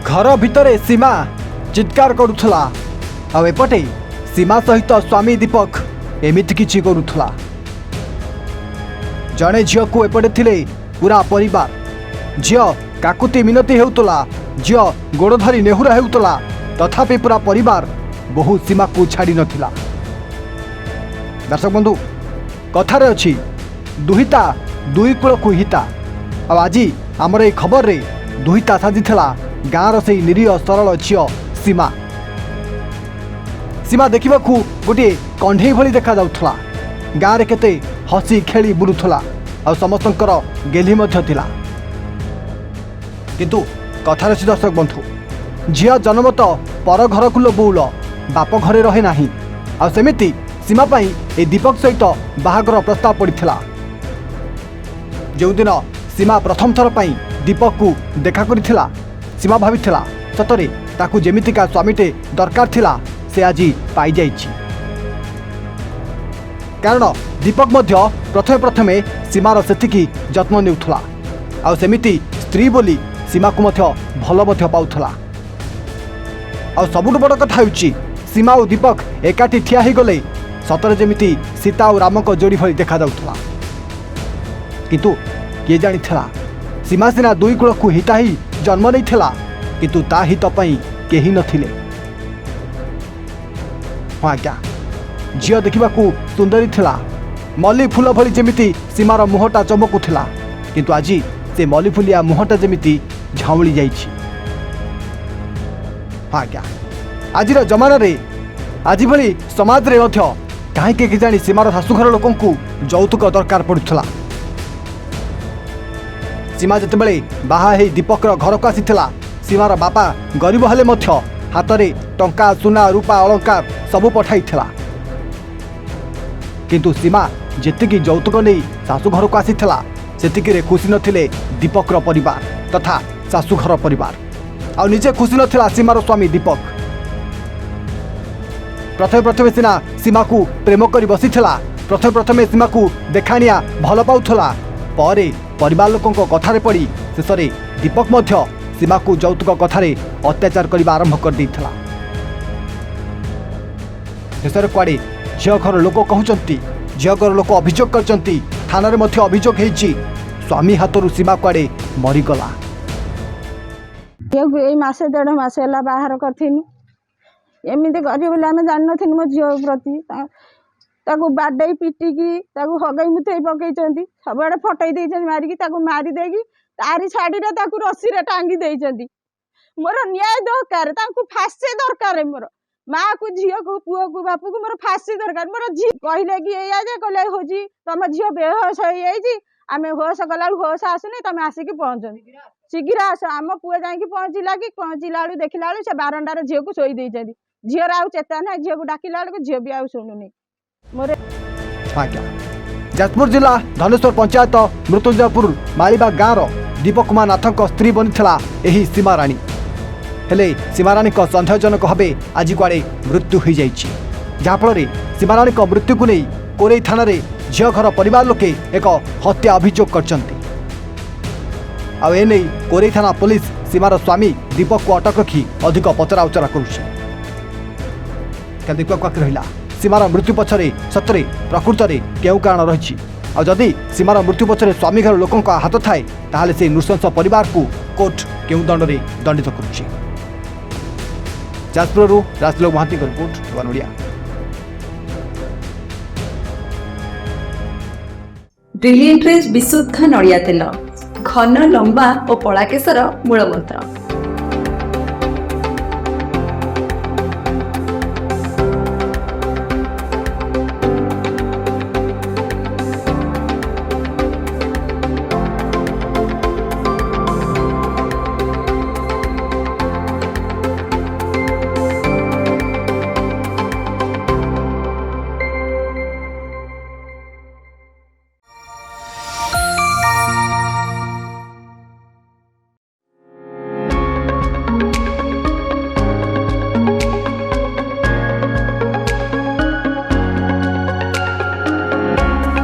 ଘର ଭିତରେ ସୀମା ଚିତ୍କାର କରୁଥିଲା, ଆଉ ଏପଟେ ସୀମା ସହିତ ସ୍ୱାମୀ ଦୀପକ ଏମିତି କିଛି କରୁଥିଲା। ଜଣେ ଝିଅକୁ ଏପଟେ ଥିଲେ ପୁରା ପରିବାର। ଝିଅ କାକୁତି ମିନତି ହେଉଥିଲା, ଝିଅ ଗୋଡ଼ ଧରି ନେହୁରା ହେଉଥିଲା, ତଥାପି ପୁରା ପରିବାର ବହୁ ସୀମାକୁ ଛାଡ଼ି ନଥିଲା। ଦର୍ଶକ ବନ୍ଧୁ, କଥାରେ ଅଛି ଦୁହିତା ଦୁଇ କୂଳକୁ ହିତା। ଆଉ ଆଜି ଆମର ଏଇ ଖବରରେ ଦୁହିତା ସାଜିଥିଲା ଗାଁର ସେଇ ନିରୀହ ସରଳ ଝିଅ ସୀମା। ସୀମା ଦେଖିବାକୁ ଗୋଟିଏ କଣ୍ଢେଇ ଭଳି ଦେଖାଯାଉଥିଲା। ଗାଁରେ କେତେ ହସି ଖେଳି ବୁଲୁଥିଲା, ଆଉ ସମସ୍ତଙ୍କର ଗେହ୍ଲି ମଧ୍ୟ ଥିଲା। କିନ୍ତୁ କଥାରେ ଅଛି ଦର୍ଶକ ବନ୍ଧୁ, ଝିଅ ଜନ୍ମ ତ ପର ଘରକୁ ଲୋ ବଉଳ, ବାପ ଘରେ ରହେ ନାହିଁ। ଆଉ ସେମିତି ସୀମା ପାଇଁ ଏ ଦୀପକ ସହିତ ବାହାଘର ପ୍ରସ୍ତାବ ପଡ଼ିଥିଲା। ଯେଉଁଦିନ ସୀମା ପ୍ରଥମ ଥର ପାଇଁ ଦୀପକକୁ ଦେଖା କରିଥିଲା, ସୀମା ଭାବିଥିଲା ସତରେ ତାକୁ ଯେମିତିକା ସ୍ୱାମୀଟେ ଦରକାର ଥିଲା ସେ ଆଜି ପାଇଯାଇଛି। କାରଣ ଦୀପକ ମଧ୍ୟ ପ୍ରଥମେ ପ୍ରଥମେ ସୀମାର ସେତିକି ଯତ୍ନ ନେଉଥିଲା, ଆଉ ସେମିତି ସ୍ତ୍ରୀ ବୋଲି ସୀମାକୁ ମଧ୍ୟ ଭଲ ମଧ୍ୟ ପାଉଥିଲା। ଆଉ ସବୁଠୁ ବଡ଼ କଥା ହେଉଛି ସୀମା ଓ ଦୀପକ ଏକାଠି ଠିଆ ହୋଇଗଲେ ସତରେ ଯେମିତି ସୀତା ଆଉ ରାମଙ୍କ ଯୋଡ଼ି ଭଳି ଦେଖାଯାଉଥିଲା। କିନ୍ତୁ କିଏ ଜାଣିଥିଲା ସୀମା ସିନା ଦୁଇ କୂଳକୁ ହିତା ହେଇ ଜନ୍ମ ନେଇଥିଲା, କିନ୍ତୁ ତା ହିତ ପାଇଁ କେହି ନଥିଲେ। ହଁ ଆଜ୍ଞା, ଝିଅ ଦେଖିବାକୁ ସୁନ୍ଦରୀ ଥିଲା, ମଲ୍ଲି ଫୁଲ ଭଳି ଯେମିତି ସୀମାର ମୁହଁଟା ଚମକୁଥିଲା। କିନ୍ତୁ ଆଜି ସେ ମଲ୍ଲି ଫୁଲିଆ ମୁହଁଟା ଯେମିତି ଝାଉଁଳି ଯାଇଛି। ହଁ ଆଜ୍ଞା, ଆଜିର ଜମାନାରେ ଆଜି ଭଳି ସମାଜରେ ମଧ୍ୟ କାହିଁକି କେଜାଣି ସୀମାର ଶାଶୁଘର ଲୋକଙ୍କୁ ଯୌତୁକ ଦରକାର ପଡ଼ୁଥିଲା। ସୀମା ଯେତେବେଳେ ବାହା ହେଇ ଦୀପକର ଘରକୁ ଆସିଥିଲା, ସୀମାର ବାପା ଗରିବ ହେଲେ ମଧ୍ୟ ହାତରେ ଟଙ୍କା, ସୁନା, ରୂପା ଅଳଙ୍କାର ସବୁ ପଠାଇଥିଲା। କିନ୍ତୁ ସୀମା ଯେତିକି ଯୌତୁକ ନେଇ ଶାଶୁଘରକୁ ଆସିଥିଲା ସେତିକିରେ ଖୁସି ନଥିଲେ ଦୀପକର ପରିବାର ତଥା ଶାଶୁଘର ପରିବାର। ଆଉ ନିଜେ ଖୁସି ନଥିଲା ସୀମାର ସ୍ୱାମୀ ଦୀପକ। ପ୍ରଥମେ ପ୍ରଥମେ ସିନା ସୀମାକୁ ପ୍ରେମ କରି ବସିଥିଲା, ପ୍ରଥମେ ପ୍ରଥମେ ସୀମାକୁ ଦେଖାଣିଆ ଭଲ ପାଉଥିଲା, ପରେ ପରିବାର ଲୋକଙ୍କ କଥାରେ ପଡ଼ି ଶେଷରେ ଦୀପକ ମଧ୍ୟ ସୀମାକୁ ଯୌତୁକ କଥାରେ ଅତ୍ୟାଚାର କରିବା ଆରମ୍ଭ କରିଦେଇଥିଲା। ଶେଷରେ କୁଆଡ଼େ ଝିଅ ଘର ଲୋକ କହୁଛନ୍ତି, ଝିଅ ଘର ଲୋକ ଅଭିଯୋଗ କରିଛନ୍ତି, ଥାନାରେ ମଧ୍ୟ ଅଭିଯୋଗ ହେଇଛି, ସ୍ୱାମୀ ହାତରୁ ସୀମା କୁଆଡ଼େ ମରିଗଲା। ଝିଅକୁ ଏଇ ମାସେ ଦେଢ଼ ମାସ ହେଲା ବାହାର କରିଥିନୁ। ଏମିତି କରିବେ ବୋଲି ଆମେ ଜାଣିନଥିନୁ। ମୋ ଝିଅ ପ୍ରତି ତାକୁ ବାଡ଼େଇ ପିଟିକି ତାକୁ ହଗେଇ ମୁତେଇ ପକେଇଛନ୍ତି, ସବୁଆଡ଼େ ଫଟେଇ ଦେଇଛନ୍ତି ମାରିକି। ତାକୁ ମାରି ଦେଇକି ତାରି ଶାଢ଼ୀରେ ତାକୁ ରସିରେ ଟାଙ୍ଗି ଦେଇଛନ୍ତି। ମୋର ନ୍ୟାୟ ଦରକାର, ତାଙ୍କୁ ଫାଶୀ ଦରକାର। ମୋର ମାଆକୁ, ଝିଅକୁ, ପୁଅକୁ, ବାପୁକୁ ମୋର ଫାଶୀ ଦରକାର। ମୋର ଝିଅ କହିଲେ କି ଏଇଆ ଯେ କହିଲେ ହଉଛି ତମ ଝିଅ ବେହୋସ ହେଇଯାଇଛି, ଆମେ ହୋସ କଲାବେଳକୁ ହୋସ ଆସୁନି, ତମେ ଆସିକି ପହଞ୍ଚନ୍ତି, ଶୀଘ୍ର ଆସ। ଆମ ପୁଅ ଯାଇକି ପହଞ୍ଚିଲା କି ପହଞ୍ଚିଲା ବେଳକୁ ଦେଖିଲା ବେଳକୁ ସେ ବାରଣ୍ଡାରେ ଝିଅକୁ ଶୋଇ ଦେଇଛନ୍ତି। ଝିଅର ଆଉ ଚେତା ନାହିଁ। ଝିଅକୁ ଡାକିଲା ବେଳକୁ ଝିଅ ବି ଆଉ ଶୁଣୁନି। ମୋର ଆଜ୍ଞା, ଯାଜପୁର ଜିଲ୍ଲା ଧନେଶ୍ୱର ପଞ୍ଚାୟତ ମୃତ୍ୟୁଞ୍ଜୟପୁର ମାଳିବା ଗାଁର ଦୀପକ କୁମାର ନାଥଙ୍କ ସ୍ତ୍ରୀ ବନିଥିଲା ଏହି ସୀମାରାଣୀ। ହେଲେ ସୀମାରାଣୀଙ୍କ ସନ୍ଦେହଜନକ ଭାବେ ଆଜି କୁଆଡ଼େ ମୃତ୍ୟୁ ହୋଇଯାଇଛି, ଯାହାଫଳରେ ସୀମାରାଣୀଙ୍କ ମୃତ୍ୟୁକୁ ନେଇ କୋରେଇ ଥାନାରେ ଝିଅ ଘର ପରିବାର ଲୋକେ ଏକ ହତ୍ୟା ଅଭିଯୋଗ କରିଛନ୍ତି। ଆଉ ଏନେଇ କୋରେଇ ଥାନା ପୋଲିସ ସୀମାର ସ୍ୱାମୀ ଦୀପକକୁ ଅଟକ ରଖି ଅଧିକ ପଚରାଉଚରା କରୁଛି। କାଲି ଦେଖିବାକୁ ବାକି ରହିଲା ସୀମାର ମୃତ୍ୟୁ ପଛରେ ସତରେ ପ୍ରକୃତରେ କେଉଁ କାରଣ ରହିଛି। ଆଉ ଯଦି ସୀମାର ମୃତ୍ୟୁ ପଛରେ ସ୍ୱାମୀ ଘର ଲୋକଙ୍କ ହାତ ଥାଏ, ତାହେଲେ ସେହି ନୃଶଂସ ପରିବାରକୁ କୋର୍ଟ କେଉଁ ଦଣ୍ଡରେ ଦଣ୍ଡିତ କରୁଛି। ଯାଜପୁରରୁ ରାଜଲୋକ ମହାନ୍ତିଙ୍କ ରିପୋର୍ଟ, ୱାନ୍ ଓଡ଼ିଆ। ବ୍ରିଲିଏଣ୍ଟରେ ବିଶୁଦ୍ଧ ନଡ଼ିଆ ତେଲ, ଘନ, ଲମ୍ବା ଓ ପଳାକେଶର ମୂଳମନ୍ତ୍ର।